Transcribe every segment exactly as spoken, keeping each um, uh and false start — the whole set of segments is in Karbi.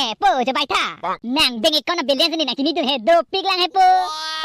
Eh, po, jabai tha. Nang bank account a balance ne nang chinidun he, dopik lang he po.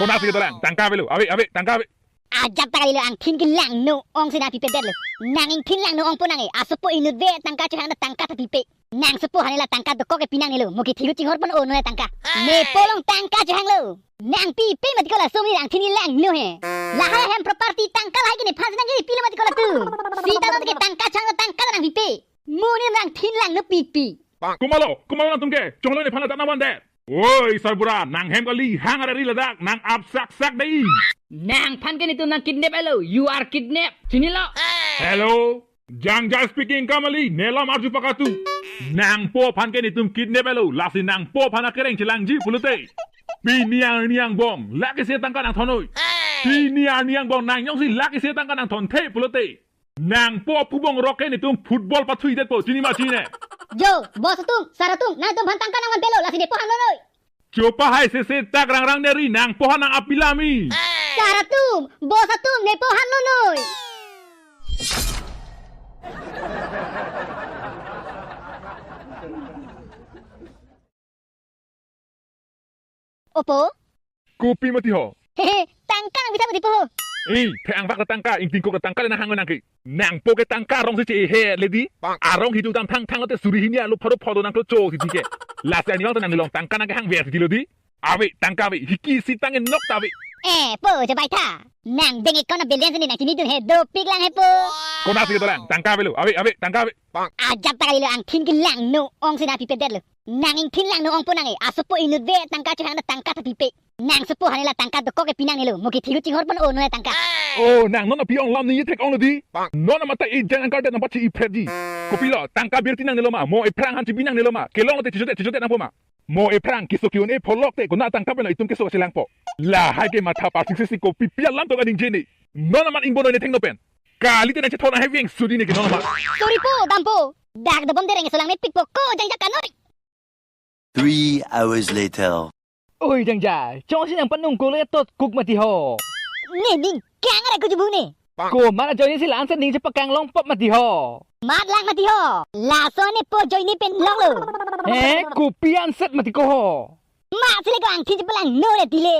Konat si kedo lang, tangka avelo, ave, ave, tangka ave. Ajat ta kalilo, angthin kelangno ong si nang pipedetlo. Nang ingthin langno ong po nang e, asopo inutvet tangka chohang ta tangka ta pipe. Nang sopo aphan la tangka dokok ke pinangnelo, mo kethilo chinghorpon-o non tangka. Nepo along tangka chohanglo. Nang pipe mati ko laso, mo angthin kelangno he. Lahai ahem property tangka lahai ke nephan si nang kepilo mati ko latum. Sita non ke tangka chohang ta tangka nang pipe. Mo ne nangthin langno pipe. Komatlo, komatlo nangtum ke, chonglo nephan ladak nang vandet. Oi, sarbura, nang hem kali hang arari ladak, nang apsaksak dei. Nangphan ke netum nang kidnap elo, you are kidnap. Chinilo? Hello, Jangja speaking, kamali, nelam arju pakatu. Nangpo aphan ke netum kidnap elo, lasi nangpo aphan akereng chelangji pulote. Pini arni angbong, lake se tangka nangthon noi. Pini arni angbong nang jongsi lake se tangka nangthonthe pulote, nangpo apubong rok ke netum football pathuidetpo, chini ma chini? Jo, boss atum, sir atum, nangtum aphan tangka nang vanpelo, lasi nepo hanlo noi. Chopa hai sese tak rangrang neri, nangpo aphan nang apilami. Sir atum, boss atum, nepo hanlo noi. Opo? Kopi mati ho? Hehe, tangka nang bisa mati po ho. Eh, the angbak ta tangka, ingtingkok ta tangka le nang hang nang ke. Nangpo ke tangka arong si che-e he le dei. Arong hidu dam thangthang lote suri hini alo pharo phodo nang klocho si ke. Lasi arni along ta nang nilong tangka nang kehang ver si lo dei. Ave, tangka ave, hiki si tang enok ta ave. Eh, po, jabai tha. Nang bank account a balance ne nang chinidun he, dopik lang he po. Konat si kedo lang, tangka avelo, ave, ave, tangka ave. Ajat ta kalilo, angthin kelangno ong si nang pipedetlo. Nang ingthin langno ong po nang e, asopo inutvet tangka chohang ta tangka ta pipe. Nang sopo aphan la tangka dokok ke pinangnelo, mo kethilo chinghorpon-o non tangka. Oh, nang non api ong lam ni thek onglo dei. Non amata ejang angkar dan ampat si ipherji. Kopilo, tangka birti nangnelo ma, mo ephrang aphan chibi nangnelo ma, kelong lote chichote, chichote nangpo ma. Mo ephrang keso ke-un-e pholok te konat tangka pen itum keso kachelangpo. Lahai ke matha parsik sisi kopi pi alam tong aning jeni. Non amat ingbon noi ne thengno pen. Kalite nang chethon ahe veng sudi ne ke non amat. Sorry po, dampo. Dak dobom dereng solang ne pikpo ko, Jangja kanoi. Three hours later. Oi Jangja, chongsi nang panung ko le tot kuk mati ho. Ne ning kang are ko jubu ne. Komat ajoine si la-an si ning chepakang longpo mati ho. Mat lang mati ho. Laso nepo ajoine pen longlo. Eh, kopi anset mati ko ho. Mat si le ko angthin chepalangno le dei le.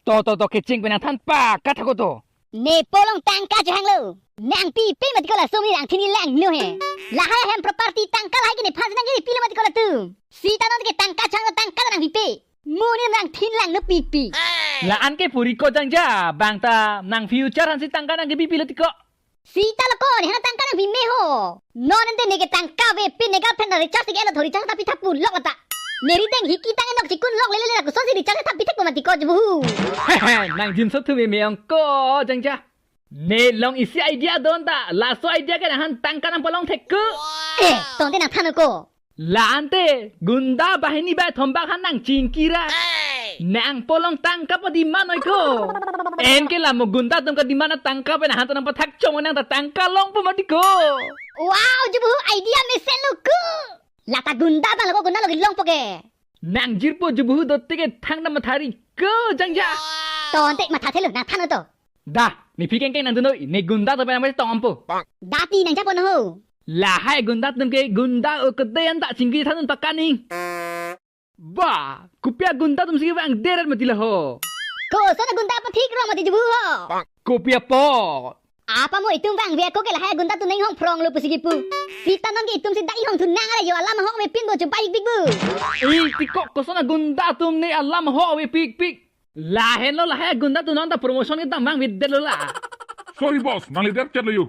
To, to, to, kecheng pen nangthan pakatha ko to. Nepo along tangka chohanglo. Nang pipe mati ko laso, mo angthin kelangno he. Lahai ahem property tangka lahai ke nephan si nang kepilo mati ko latum. Sita non ke tangka chohang ta tangka nang pipe. Mo ne nangthin langno pipe. La-an ke puri ko Jangja, bang ta nang future aphan si tangka nang kepi pilo tiko. Sita lo ko, nephan tangka nang pime ho. Non ente ne ke tangka ave pin ne girlfriend recharge ke lo thori chang ta pitha pulok lata. Ne rideng hiki tang enok chikun lok lele la kosonsi recharge ta pithek po mati ko jubu. Hehe, nang jin so thu me me ong ko Jangja. Ne long isi idea don ta, laso idea ke nangphan tangka nang palong thek ko. Eh, tangte nangthan ko. La-an te, gunda bahini bai thombak aphan nang chingkira. Nangpo along tangka pa demand noi ko. En ke la mo gunda atum ka demand tangka pen nangphan ta nang pathak chom nang ta tangka longpo mati ko. Wow, jubu idea mesen lo ko. Lata gunda abang lo ko, gunda lo kelongpo ke. Nang jirpo jubu dote ke thang nang mathari ko Jangja. Tangte matha thelo nangthan to. Da, ne phi kengkeng nangdun noi, ne gunda atum pen nang tong ampo. Dati nang japon ho. Lahai gunda atum ke gunda o kedean ta chingki thanun pakaning. Ba, kopi agunda atum si vang deret mati la ho. Koson agunda pathik rong mati jubu ho. Kopi apo. Apa mo itum vangve ako ke lahai agunda atum nang hong phronglo pusi kipu. Sita non ke itum si dak ihong thu nang are jo alam ahok me pinpo chupai big bu. Eh, tiko koson agunda atum ne alam ahok ave pikpik. Lahenlo lahai agunda atum non ta promotion ke dam vangvedetlo la. Sorry boss, nang le derchetlo yo.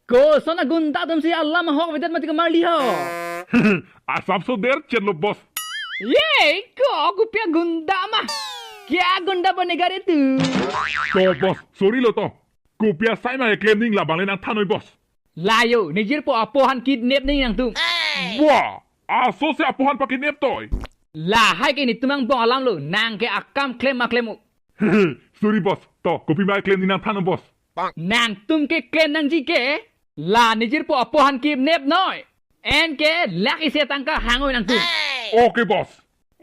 Koson agunda atum si alam ahok avedet mati ko marli ho. Asapso derchetlo boss. Ye, ko kopi agunda ma. Kya gunda banega re tu? To boss, sorry lo to. Kopi asai ma keklem ning, labang le nangthan noi boss. La yo, ne jirpo apo aphan kidnap ning nangtum. Wah, aso si apo aphan pakidnap toi. Lahai ke netum angbong alam lo, nang ke akam klem ma klem o. Sorry boss, to kopi ma keklem ning nangthan noi boss. Nangtum keklem nangji ke, la ne jirpo apo aphan kidnap noi. En ke lakh isi atangka hang noi nangtum. Okay boss.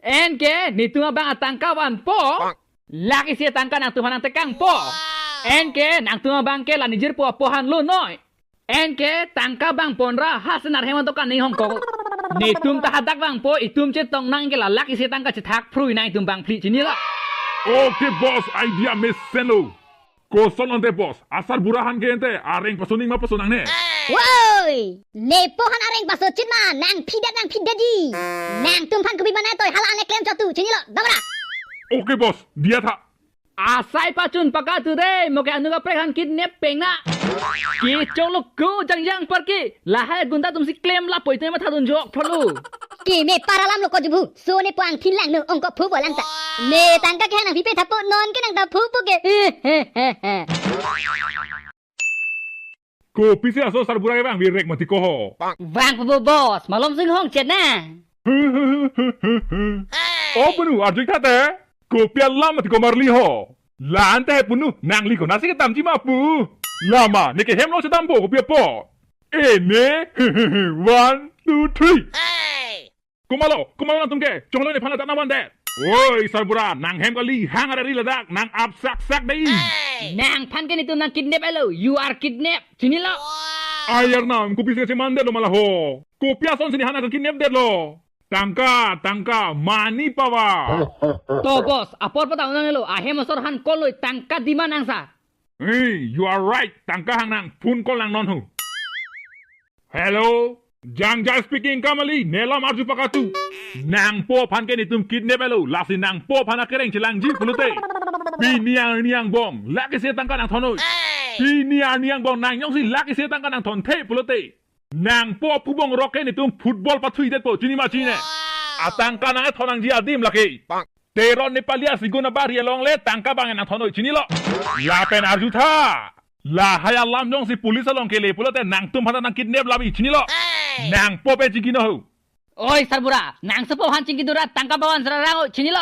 En ke netum abang atangka vanpo. Lakh isi atangka nangtum aphan nangtekangpo. En ke nangtum abang ke la ne jirpo apo aphan lo noi. En ke tangka bang pondra hasenar heman tokan ning hong kok. Netum ta hadak vangpo, itum chetong nang ke la lakh isi tangka chethak phrui nangtum bangphli, chinilo. Okay boss, idea mesenlo. Koson ante boss, asar bura han ke ante areng pasoning ma pasonangne? Woi, nepo han areng paso chit ma, nangphidet nangphidetji. Nangtum aphan kopi mana toi hala ane klem chotu, chinilo, damra. Okay boss, diya tha. Asai pachun pakatu dei, mo ke anu kaprek han kidnap peng na. Kechoklo ko jangjang parke, lahai gunda atumsi klem lapu ite mathadun jok phalo. Keme paralam lo ko jubu, so nepo angthin langno, ongko phu bolang ta. Ne tangka kehang nangpipe thapo, non ke nang ta phu pu ke. Kopisi laso asar bura ke vangve rek mati ko ho? Vangpo boss, malom singhong chet na. O punu arju tha te. Kopi alam mati ko marli ho? La ante he punu, nangli konatsi kedamji ma pu? Lama, ne ke hem lo chedampo kopi apot? Ene, one, two, three. Komatlo, komatlo nangtum ke, chonglo nephan ladak nangvandet. Oi, asar bura, nanghem kali, hang arari ladak, nang ap sak sak dei. Nangphan ke netum nang kidnap elo, you are kidnap, chinilo. Ayar nam, kopisi kachemandetlo ma la ho. Kopi asonsi nehan nang kidnap detlo? Tangka, tangka, money power. To boss, apor patang nangnelo, ahem asor han call loi, tangka demand nangsa. Hey, you are right, tangka hang nang, phone call nang non ho. Hello, Jangja speaking, kamali, nelam arju pakatu. Nangpo aphan ke netum kidnap elo, lasi nangpo aphan akereng chelangji pulote. Pini arni angbong, lakh isi tangka nangthon noi. Pini arni angbong nang jongsi lakh isi tangka nangthonthe pulote, nangpo apubong rok ke netum football pathuidetpo, chini ma chini. Atangka nangthon nangji adim lake. Teron Nepali asigun abari along le tangka bang nangthon noi, chinilo. Lapen arju tha. Lahai alam jongsi police along kele pulote nangtum aphan nang kidnap labi, chinilo. Nangpo pen chingki non ho. Oi asar bura, nang sopo aphan chingki dura tangka bawan sera rang o, chinilo.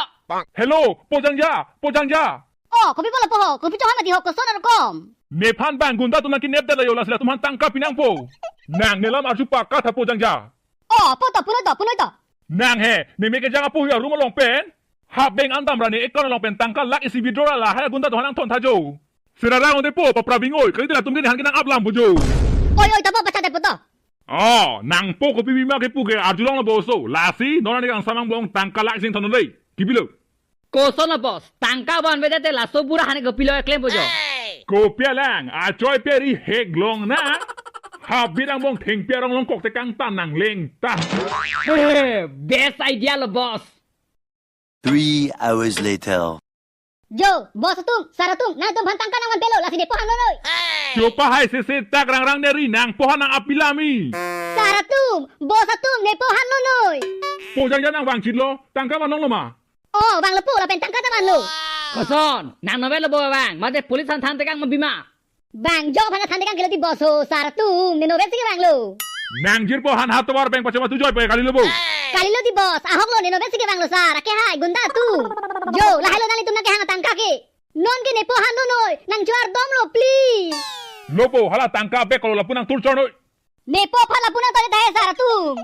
Hello, po Jangja, po Jangja. O, kopi pulo po ho, kopi chong hai mati ho, koson arokom? Nephan bang gunda atum nang kidnap detlo, lasi latum aphan tangka pinangpo. Nang nelam arju pakatha po Jangja. O, po to, punoi to, punoi to. Nang he, ne me kejang apo hui arum along pen. Hap beng andam ra ne account along pen tangka lakh isi withdraw ra lahai agunda atum aphan nangthon tha jo. Sera rang un'e po, papra bingoi, kalite latum ke nehan ke nang ap lam po jo. Oi, oi, tapo, pachadetpo to. O, nangpo kopi bima kepu ke arjulonglo boss o. Lasi, non ani kangsamang bong tangka lakh isi nangthon noi. Kipilo. Kosonlo boss, tangka vanvedet te laso bura han kopilo klempo jo. Kopi alang, achoi peri heklong na. Habit angbong thengpi arong longkok te kangtan nangleng ta. He, best idea lo boss. Three hours later. Jo, boss atum, sar atum, nangtum aphan tangka nangvanpelo, lasi nepo han non noi. Chopa hai sese tak rangrang neri, nangpo han nang apilami. Sar atum, boss atum, nepo han non noi. Po Jangja nang vangchitlo, tangka vanlonglo ma? O, vanglo po, lapen tangka ta vanlo. Koson, nang novel lo bo vang, mate police aphan thantekang ma bima. Bang jok aphan thantekang kelo ti boss ho, sar atum, ne novel si kevanglo. Nang jirpo han hatovar beng pachama tu joi pe kalilo bo. Kalilo ti boss, ahoklo ne novel si kevanglo sar, ake hai gunda atum. Jo, lahai lo nanglitum nangkehang atangka ke. Non ke nepo han non noi, nang chuar domlo, please. Lo bo, hala tangka bek kolo lapu nang tur chor noi. Nepo aphan lapu nangtore tahai sar atum.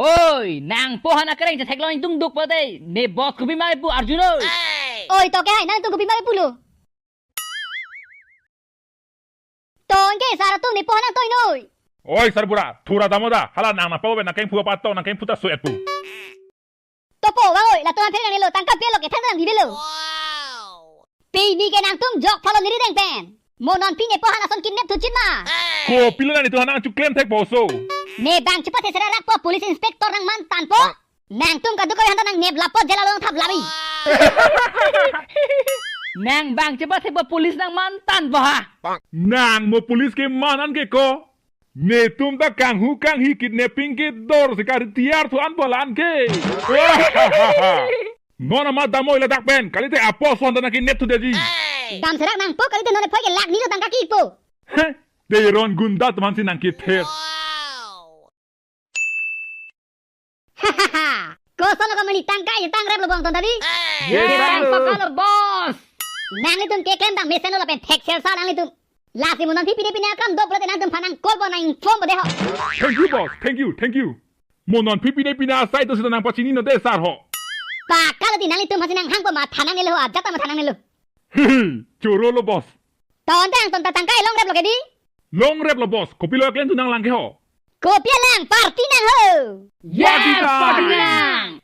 Oi, nangpo han akereng chetheklong ingtung duk pate, ne boss kopi ma kepu arju noi. Oi, to ke hai, nangtum kopi ma kepulo. Tongke sar atum nepo han nangtoi noi. Oi, sar bura, thura damo da, hala nang nangpao pen nangkengphu apatong, nangkengphu ta so-et pu. To po, vang oi, latum aphan pherang nelo, tangka pelo ke thang nang bibelo. Pini ke nangtum jok phalo neri deng pen. Mo non pini nepo han ason kidnap thuchit ma. Kopilo nangtum han nangchiklem thek boss o. Ne bang chepathe sera rakpo police inspector nangmantanpo. Nangtum kadokave aphanta nangnep lapo jela long thap labi. Nang bang chepathepo police nangmantanpo ha. Nang mo police keman an ke ko. Netum ta kanghu kanghi kidnapping kedor si ka-retire thu-an pu la-an ke. Non amat damnoi ladak pen, kalite apo ason ta nangkidnap thudetji. Dam serak nangpo, kalite non ephoi ke lakh nilo tangka kipo. He, Teron gunda atum aphansi nangkether. Hahaha. Kosonlo kamani, tangka ye tangreplo bong ton tadi? Ye, tangka lo boss. Nanglitum keklem tang mesenlo lapen thek sel sa nanglitum. Lasi mo non phi pine pine akam do pulote nangtum aphan nang call po nang inform po de ho. Thank you boss, thank you, thank you. Mo non phi pine pine asai do sita nangpachini non de sar ho. Pakalo ti nanglitum aphansi nanghangpo, matha nangnelo ho, ajat ta matha nangnelo. Hehe, chorolo boss. Ton tang ton ta tangka elongreplo ke di? Longreplo boss, kopilo klem tu nanglang ke ho. Kopi alang, party nang ho. Yes, party nang.